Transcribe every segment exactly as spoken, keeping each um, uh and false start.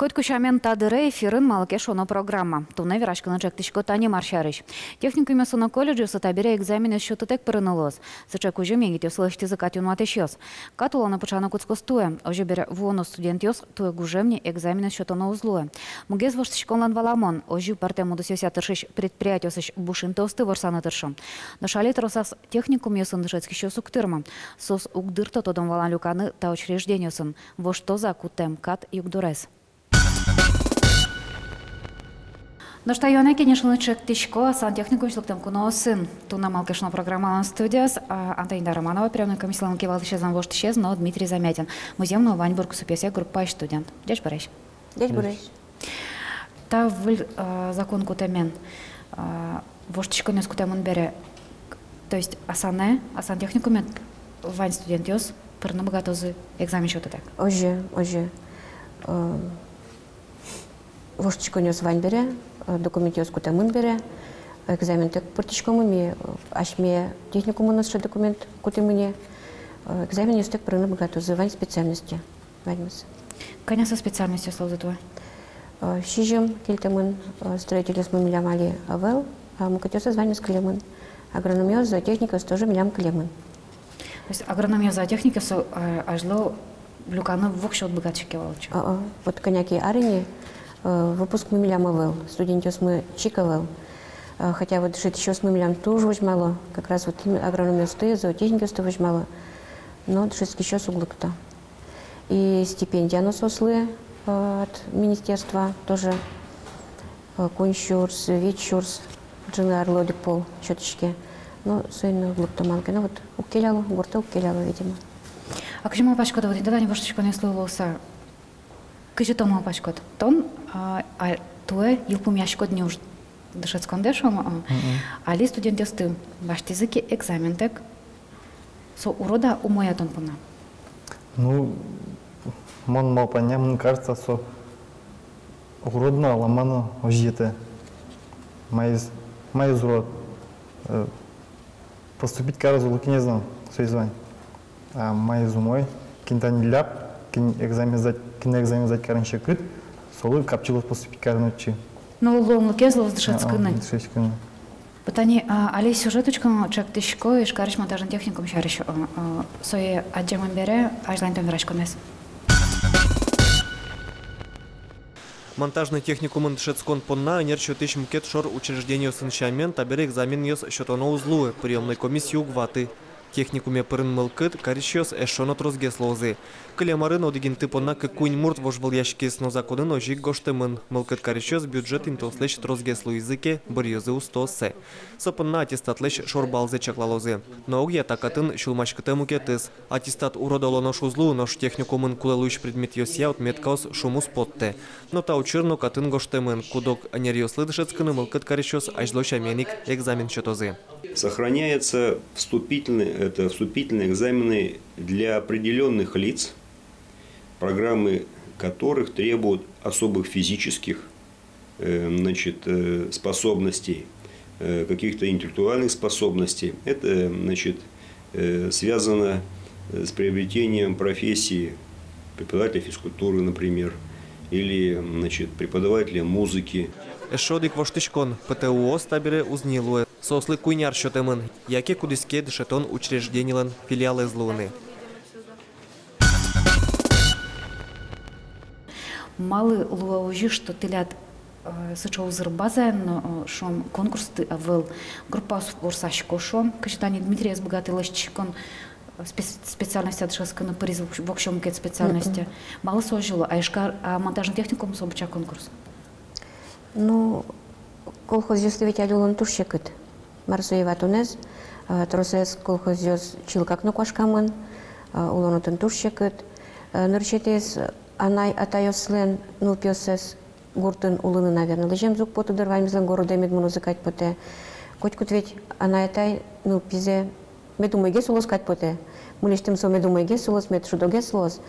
Котьку сямен, та дыре эфирын «Малы ке шуоно» программа. Туннэ вераськыны чектӥсько тани мар сярысь. Техникумъёсы но колледжъёсы табере экзаменъёс сётытэк пырыны луоз. Сыӵе кузьым егитъёслы лэсьтӥзы кат юнматӥсьёс. Кат улонэ пыӵаны кутскоз туэ. Озьы бере, вуоно студентъёс туэ гужем ни экзаменъёс сётоно уз луэ. Мугез воштӥськонлэн валамон. Озьы пӧртэм удысъёсъя тыршись предприятиосысь буш интыосты ворсаны тыршо. Нош али тросаз техникумъёсын дышетскисьёс уг тырмо. Соос уг дырто тодон-валан люканы та учреждениосын. Воштоз-а кутэм кат югдурез? Нош та юанэ кенешыны чектӥсько Асан техникумысь лыктэм куноосын. Туннэ «Малы ке шуоно» программалэн студияз, а, Антонида Романова, приёмной комиссилэн кивалтӥсезлэн воштӥсез, но Дмитрий Замятин, музъем но ваньбур кусыпъёсъя группаысь студент. Ӟечбуресь. Ӟечбуресь. Та выль, а, закон кутэмен, а, воштӥськонъёс кутэмын бере, то есть Асанэ, Асан техникуме вань студентъёс пырыны быгатозы экзамен сётытэк? Озьы, озьы. Э, воштӥськонъёс вань бере, э, документъёс кутэмын бере, экзаментэк пыртӥськомы ми, э, асьме техникумын но сыӵе документ кутэмын ни, э, экзаменъёстэк пырыны быгатозы вань специальносте. Ваньмыз. Кӧня со специальностьёс луозы туэ? Э, сизьым кельтэмын, э, строительёсмы милям али ӧвӧл, а мукетъёсыз ваньмыз кылемын. Агрономъёс, зоотехникъёс тоже милям кылемын. То есть агрономъёс, зоотехникъёс, э, азьло люканы воксё уд быгатӥське вал, озьы-а? О-о, вот кӧня ке ар ини, э, выпускмы милям ӧвӧл, студентъёсмы чик ӧвӧл. Э, хотя вот дышетӥсьёсмы милям туж возьмало, как раз вот им-, агрономъёсты, зоотехникъёсты возьмало. Но дышетскисьёс уг лыкто. И стипендия но соослы, э, от министерства тоже, э, куинь сюрс, вить сюрс ӝыны арлы одӥг пол сётӥське. Но соин но уг лыкто, малы ке но вот уг келяло, гуртэ уг келяло, видимо. А кызьы малпаськод, вот интыян воштӥськонъёслы луыса, кызьы тон малпаськод? Тон, а, а, туэ йылпумъяськод ни уж дышетскондэ, шуом, а, али студентъёсты басьтӥзы ке экзаментэк, со урод-а, умой-а тон понна? Ну, мон малпанъя, мне кажется, со урод но, алама но озьы йӧтэ. Маиз, маиз урод, э, поступить кароз, улыкинэз но соиз вань. А маиз умой, кин тани ляб, кин экзамен сдать, кин экзамен сдать карыны секыт, солы капчи луоз поступить карыны отчы. Ну, луонлыкез луоз дышетскыны. А, а, дышетскыны. Вот тани, а, али сюжет учкыны чектӥсько Ижкарысь монтажный техникум сярысь, а, а, сое адӟемын бере, азьланьтом вераськонэз. Монтажный техникумын дышетскон понна ӧнер сётӥсь мукет шор учреждениосын сямен, табере экзаменъёс сётоно уз луы, приёмной комиссия уг ваты. Техникуме пырыны мылкыд карисьёс эшшо но тросгес луозы. Кылем арын одӥг инты понна кык-куинь мурт вожвылъяськиз, но законын озьы ик гожтэмын: мылкыд карисьёс бюджет интыослэсь тросгес луизы ке, быръёзы устооссэ. Со понна аттестатлэсь шор баллзэ чаклалозы. Но огъя та катын сюлмаськытэ мукетыз. Аттестат урод оло нош уз луы, нош техникумын кулэ луись предметъёсъя отметкаос шумпотыса поттэ. Но та учыр но катын гожтэмын: куд-ог ӧнеръёслы дышетскыны мылкыд карисьёс азьло сямен ик экзамен сётозы. Сохраняется вступительный, это вступительные экзамены для определённых лиц, программы которых требуют особых физических, э, значит, э, способностей, э, каких-то интеллектуальных способностей. Это, э, значит, э, связано, э, с приобретением профессии преподавателя физкультуры, например, или, значит, преподавателя музыки. Эшшо одӥг воштӥськон: ПТУ-ос табере уз ни луэ. Соослы куинь ар сётэмын, яке кудӥз ке дышетон учрежденилэн филиалэз луыны. Малы луэ озьы, что тӥляд, э, сыӵе узыр базаен но, э, шуом, конкурсты ӧвӧл, группаос ворсасько, шуом, кызьы тани Дмитрий ӧз быгаты лэсьтӥськон, э, спец-, специальностьсэ дышетскыны, пыриз вокс-, воксё мукет специальносте. Мгм. Малы со озьы луэ? А Ижкар, а монтажный техникумын со быдӟа конкурс? Ну, колхозъёсты ведь али улон туж секыт. Мар сое ватонэз, э, тросэз колхозъёс чылкак но куашкамын, э, улон отын туж секыт. Э, нырысетӥез, анай-атайёслэн нылпиоссэс гуртын улыны, наверно, лэземзы уг поты дыр, ваньмызлэн городэ мед мынозы кадь потэ. Котькуд ведь анай-атай нылпизэ мед умойгес улоз кадь потэ. Мынэсьтым со мед умойгес улоз, мед шудогес улоз.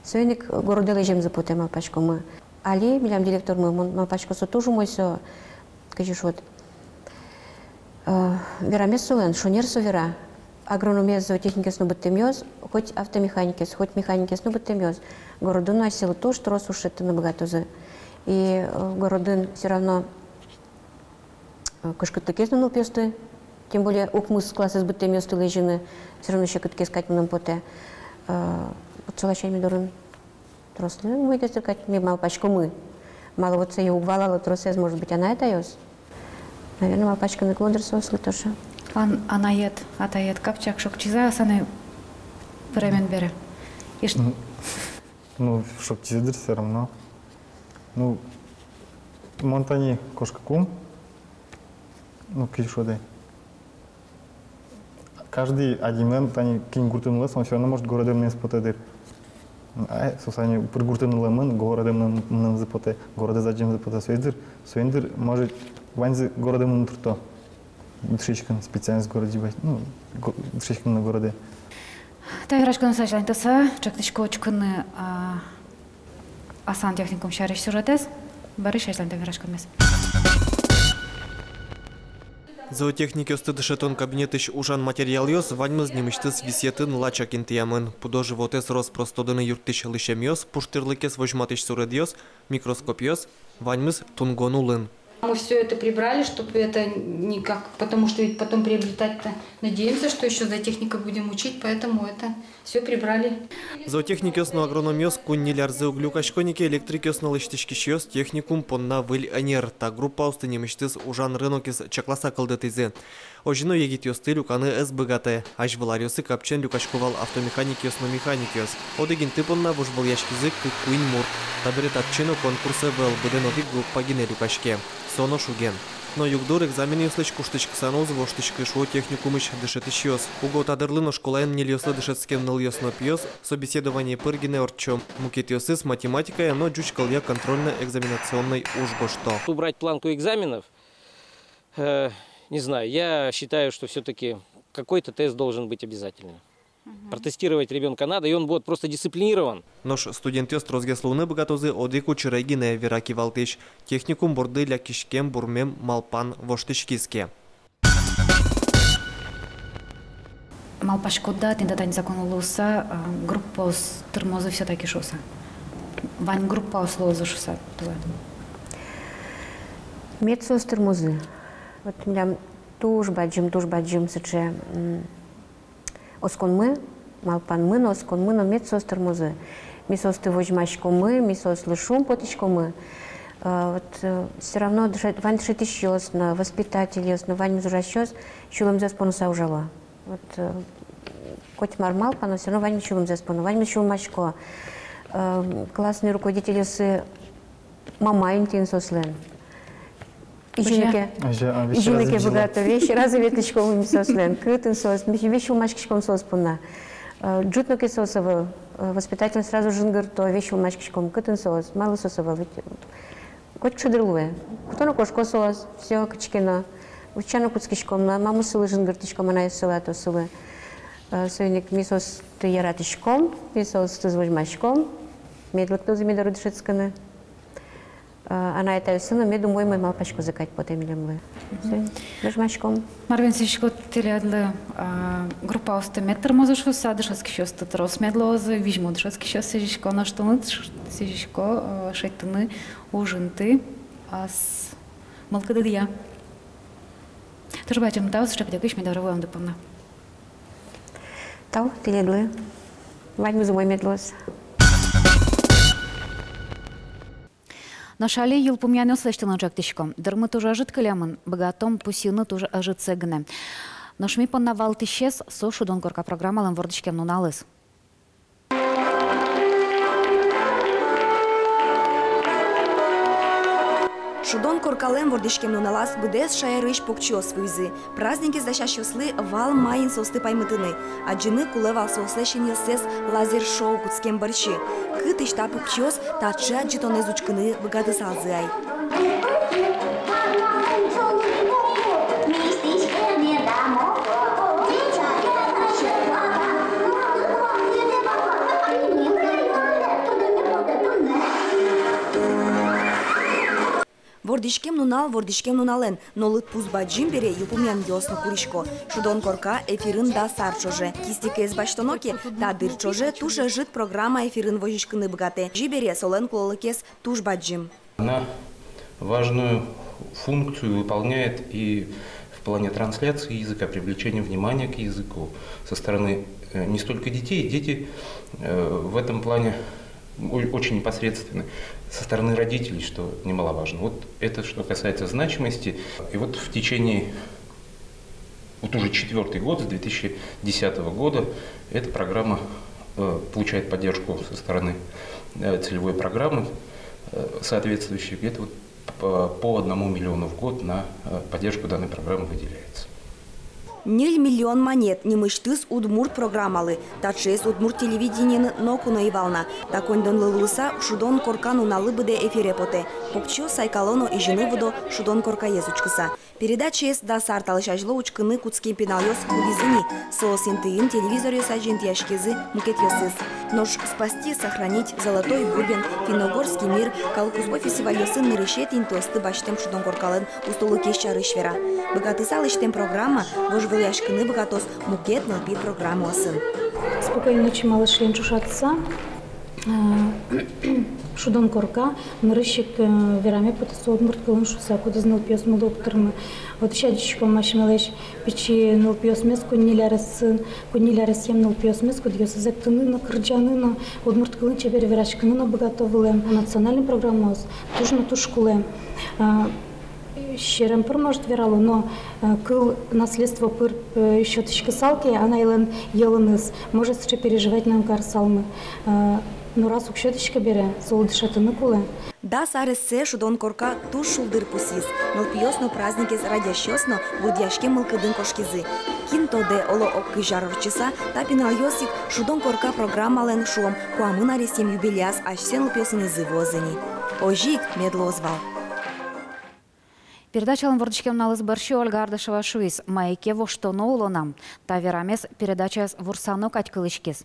Соин ик городэ лэземзы потэ, малпаськомы. Али милям директормы, мон малпасько, со туж умой, со, кызьы шуод, э, верамез солэн, шонер со вера. Агрономез, зоотехникез но быдтэмъёс, хоть автомеханикез, хоть механикез но быдтэмъёс, городын но асьсэлы туж трос уж шедьтыны быгатозы. И, э, городын всё равно, э, кышкытлыкез но нылпиосты, тем более укмыс классэз быдтэмъёсты лэзьыны всё равно секыткес кадь мыным потэ. Э, вот солэсь ай ми дорын трослы умойгес дыр кадь, ми малпаськомы. Малы вот сое уг валало тросэз, может быть, анай-атайёс. Наверно, малпаськыны кулэ дыр соослы тоже. Ан-, анаед, атаед капчак шокчиз-а асаны пыремен бере? Иш- Ну, ну, шокчиз дыр всё равно. Ну, мон тани кошкыкум, ну, кызьы шуод ай. Каждый адямилэн тани кин гуртын улэ, со всё равно, может, городэ мынэз потэ дыр. А, со сани пыр гуртын улэмын, городэ мынэ-, мынэмзы потэ, городэз адӟемзы потэ, соиз дыр, соин дыр, может, ваньзы городэ мыны турто. Дышетскон специальность городэ, ну, го-, дышетскон городэ. Та вераськонэз азьланьтыса, ӵектӥсько учкыны, а, Асан техникум сярысь сюжетэз. Борис, азьланьтэ вераськонмес. Зоотехникъёсты дышетон кабинетысь ужан материалъёс ваньмыз нимысьтыз висъетын, лачак интыямын. Пудо-животэз рос-прос тодыны юрттӥсь лысьӧмъёс, пуштырлыкез возьматӥсь суредъёс, микроскопъёс, ваньмыз тунгон улын. Мы всё это прибрали, чтобы это никак, потому что ведь потом приобретать-то. Надеемся, что ещё зоотехника будем учить, поэтому это всё прибрали. Зоотехникъёс но агрономъёс куинь-ньыль арзэ уг люкасько ни ке, электрикъёс но лэсьтӥськисьёс техникум понна выль ӧнер. Та группаосты нимысьтыз ужан рынокез чакласа кылдытӥзы. Озьы но егитъёсты люканы ӧз быгатэ. Азьвыл аръёсы капчиен люкасько вал автомеханикъёс но механикъёс. Одӥг инты понна вожвылъяськизы кык-куинь мурт. Табере татчы но конкурс ӧвӧл, быдэн одӥг группа гинэ люкаське. Со но шуген. Но югдур экзаменъёслэсь куштӥськыса но уз воштӥськы, шуо техникумысь дышетӥсьёс. Уго та дырлы но школаын ньыльёслы дышетскем нылъёс но пиос собеседование пыр гинэ ортчо. Мукетъёсыз математикая но ӟуч кылъя контрольно-экзаменационный уж гожто. Убрать планку экзаменов, э, не знаю, я считаю, что всё-таки какой-то тест должен быть обязательно. Протестировать ребёнка надо, и он будет просто дисциплинирован. Нош студентъёс тросгес луыны быгатозы одӥг учыре гинэ, вера кивалтӥсь. Техникум борды лякиськем бурмем малпан воштӥськиз ке. Малпаськод-а, тӥни тани закон луыса, а, группаос тырмозы всё-таки шуыса? Вань группаос луозы шуыса тӥледлы? Мед соос тырмозы. Вот милям туж бадӟым, туж бадӟым сыӵе, м, осконмы, малпанмы но, осконмы но, мед соос тырмозы. Ми соосты возьмаськомы, ми соослы шумпотӥськомы. Э, вот, э, всё равно дышет-, вань дышетӥсьёс но, воспитательёс но, ваньмыз ужасьёс сюлэмзэс поныса ужало. Вот, э, котьмар малпано, всё равно ваньмыз сюлэмзэс поно, ваньмыз сюлмасько. Э, классный руководительёсы мама интыын соослэн. Изьыны ке, изьыны ке быгато, весь раз ветлӥськом ми соослэн. Кытын соос, ми весь сюлмаськиськом соос понна. Э, ӝут но ке соос ӧвӧл, э, воспитатель сразу жингырто, весь сюлмаськиськом, кытын соос, малы соос ӧвӧл, ведь котькыӵе дыр луэ. Кутоно кошко соос, всё, кытчы ке но. Утчано кутскиськом на, мамаоссылы жингыртӥськом, анаоссылы, атаоссылы. Э, соин ик ми соосты яратӥськом, ми соосты возьмаськом, мед лыктозы ми доры дышетскыны. Э, анай-атайёссы но мед умой-умой малпаськозы кадь потэ милемлы. Мгм. Всё, возьмаськом. Марвен, сӥзисько тӥледлы, э, группаосты мед тырмозы шуыса, дышетскисьёсты трос мед луозы, визьмо дышетскисьёс, сӥзисько, нош тыныд сӥзисько, э, шедьтыны уж инты ас мылкыдыдъя. Туж бадӟым тау сыӵе пыдегысь ми доры вуэмды понна. Тау тӥледлы. Ваньмыз умой мед луоз. Нош али йылпумъянъёс лэсьтыны ӵектӥськом. Дырмы туж ӧжыт кылемын, быгатом пусйыны туж ӧжытсэ гинэ. Нош ми понна валтӥсез — со «Шудон корка» программалэн вордӥськем нуналыз. «Шудон коркалэн» вордӥськем нуналаз быдэс шаерысь покчиос вуизы. Праздникез дасясьёслы вал маин соосты паймытыны. Адӟыны кулэ вал соослэсь синъёссэс лазер-шоу кутскем бӧрсьы. Кытысь та покчиос таӵе адӟытонэз учкыны быгатысалзы ай? Вордӥськем нунал вордӥськем нуналэн, но лыдпус бадӟым бере йылпумъянъёс но курисько. «Шудон корка» эфирын дас ар ӵоже. Кистикез басьтоно ке, та дыр ӵоже туж ӧжыт программа эфирын возиськыны быгатэ. Озьы бере солэн кулэлыкез туж бадӟым. Она важную функцию выполняет и в плане трансляции языка, привлечения внимания к языку со стороны, э, не столько детей, дети, э, в этом плане о-, очень непосредственны, со стороны родителей, что немаловажно. Вот это что касается значимости. И вот в течение вот уже четвёртый год, с две тысячи десятого года, эта программа, э, получает поддержку со стороны, э, целевой программы, э, соответствующей. Где-то вот по, по одному миллиону в год на, э, поддержку данной программы выделяется. Ньыль миллион манет нимысьтыз удмурт программалы. Таӵеез удмурт телевидениын ноку но ӧй вал на. Та коньдонлы луыса, «Шудон корка» нуналлы быдэ эфире потэ. Покчиос сайкало но изьыны выдо «Шудон коркаез» учкыса. Передачаез дас ар талэсь азьло учкыны кутскем пиналъёс кылдӥзы ини, соос интыын телевизоръёс азьын интыяськизы мукетъёсыз. Нош «Спасти и сохранить», «Золотой бубен», «Финно-угорский мир» калыккуспо фестивальёсын нырысетӥ интыосты басьтэм «Шудон коркалэн» устолыкез сярысь вера. Быгатыса лэсьтэм программа вожвылъяськыны быгатоз мукет нылпи программаосын. «Спокойной ночи, малыши»-ен ӵошатыса, э, «Шудон корка» нырысь ик, э, вераме потэ со удмурт кылын шуыса, кудӥз нылпиосмылы уг тырмы. Отысь адӟиськом асьмелэсь пичи нылпиосмес, куинь-ньыль аресын, куинь-ньыль аресъем нылпиосмес, кудъёсыз эктыны но, кырӟаны но, удмурт кылын чебер вераськыны но быгато вылэм. Национальной программаос туж но туж кулэ. Э, серем пыр, может, верало, но, э, кыл наследство пыр, э, сётӥськысал ке, анайлэн йӧлыныз, может, сыӵе переживать но ӧм карысалмы. Э, но раз уг сётӥськы бере, солы дышетыны кулэ. Дас арессэ «Шудон корка» туж шулдыр пусйиз. Нылпиос но, праздникез радъясьёс но бурдъяськем мылкыдын кошкизы. Кин тодэ, оло, ог кызь ар ортчыса та пиналъёс ик «Шудон корка» программалэн, шуом, куамын аресъем юбилеяз асьсэ нылпиосынызы вуозы ини. Озьы ик мед луоз вал. Передачалэн вордӥськем нуналыз бӧрсьы Ольга Ардашева шуиз: «Мае ке воштоно улонам». Та верамез передачаяз ворсано кадь кылӥськиз.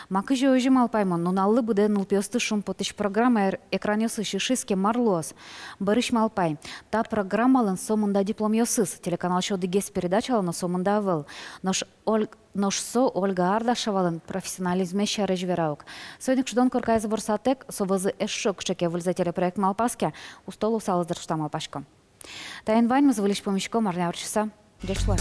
Ма кызьы озьы, малпаймон, нуналлы быдэ нылпиосты шумпотӥсь программа эр-, экранъёсысь ышиз ке, мар луоз? Бӧрысь малпай, та программалэн сомында дипломъёсыз, телеканалысь одӥгез передачалэн но сомында ӧвӧл. Нош Оль-, нош со Ольга Ардашевалэн профессионализмез сярысь вера ук. Соин ик «Шудон коркаез» ворсатэк, со вӧзы эшшо кыӵе ке выльзэ телепроект малпаз ке, усто луысалыз, дыр, шуса малпасько. Таин ваньмыз. Выльысь пумиськом арня ортчыса. Ӟеч луэ.